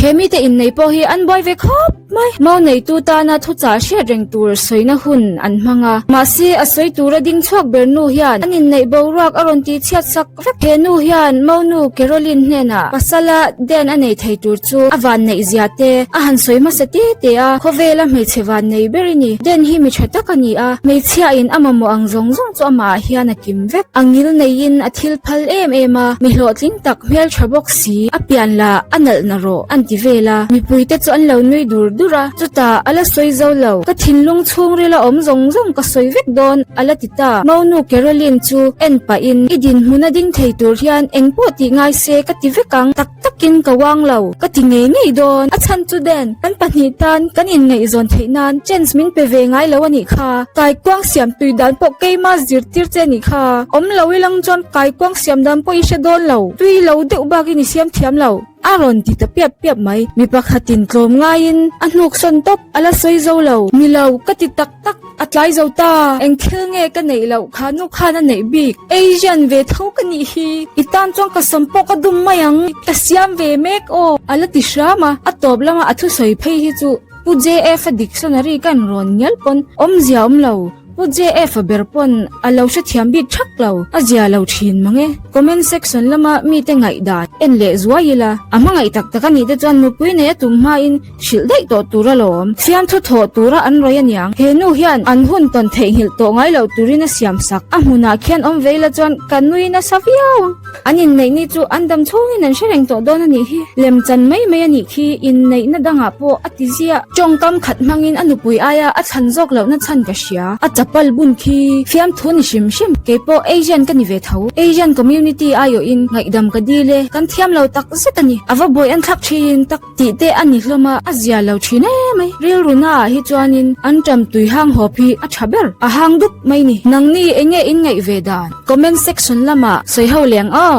He mite innei pawh hi an buai ve khawp mai. Mau neitu tana thuchah hriat reng tur sawina hun an hmang a. Mahse, a sawi tura ding chhuak ber nu hian an inneih boruak a rawn tihchhiat sak vek. He nu hian Maunu Caroline hnenah pasala Dan a nei thei tur chu a vanneih zia te a han sawi hmasa te te a, khawvela hmeichhe vannei ber i ni. Dan hi mi tha tak a ni a, hmeichhiain a mamawh ang zawng zawng chu amah ah hian a kim vek. A ngil neiin a thil phal em em a, mi hlawhtling tak hmeltha bawk si, a pian lah a nalh na rawh an ti vel a, mipuite chu an lo nui dur dur a, chutah a la sawi zo lo, ka thinlung chhungrila awm zawng zawng ka sawi vek dawn a la ti ta. Maunu Caroline chu en pahin i dinhmun a ding thei tur hian engpawh tih ngai se ka ti vek ang, tak takin ka uang lo, ka ti ngei ngei dawn, a chhan chu Den, kan pahnih tan kan inngaihzawn theih nan chance min pe ve ngai lo a nih kha, kaikuang siam tui dan pawh keima zirtir che a nih kha, awm lo i lang chuan kaikuang siam dan pawh i hre dawn lo, tui lo deuh bakin i siam thiam lo. A rawn ti ta piap piap mai, mi pakhatin tlawm ngaiin a hnuk sawn tawp, a la sawi zo lo, ni lo ka ti tak tak, a tlai zo ta, eng thil nge ka neih loh kha nu khan a neih bik, Asian ve tho ka nih hi, i tan chuan ka sam pawh ka dum mai ang, ka siam ve mek aw, a la ti hram a, a tawp lama a thusawi phei hi chu Pu JF a dictionary ka en rawn ngial pawn awmzia awm lo. Pu JF a ber pawn a lo hrethiam bik thak lo, a zia lo thin mang e. Comment section lama mite ngaihdan en leh zuai ila, a hmangaih tak tak a nih te chuan nupui nei a tum hmain hrilh daih tawh tur alawm. Fiamthu thawh tura an rawi aniang. He nu hian an hun tawn theihnghilh tawh ngai loh turin a siam sak. A hmunah khian awm ve ila chuan ka nui nasa viau ang. An inneih ni chu an dam chhungin an hre reng tawh dawn a nih hi. Lemchan mai mai a nih khi inneihna dangah pawh a ti ziah. Tawngkam khat hmangin a nupui aia a chhan zawk lohna chhan ka hria. A chapal bun khi fiamthu ni hrim hrim. Keipawh Asian ka ni ve tho. Asian community aiawhin ngaihdam ka dil e. Kan thiam lo tak zet a ni. A va buai an thlak thin tak tih te a ni hlawm a, a zia lo thin em mai. Rilru naah hi chuanin an ṭam tui hang hawp hi a ṭha ber. A hang dup mai ni. Nangni enge in ngaih ve dan? Comment section lamah sawi ho leng aw.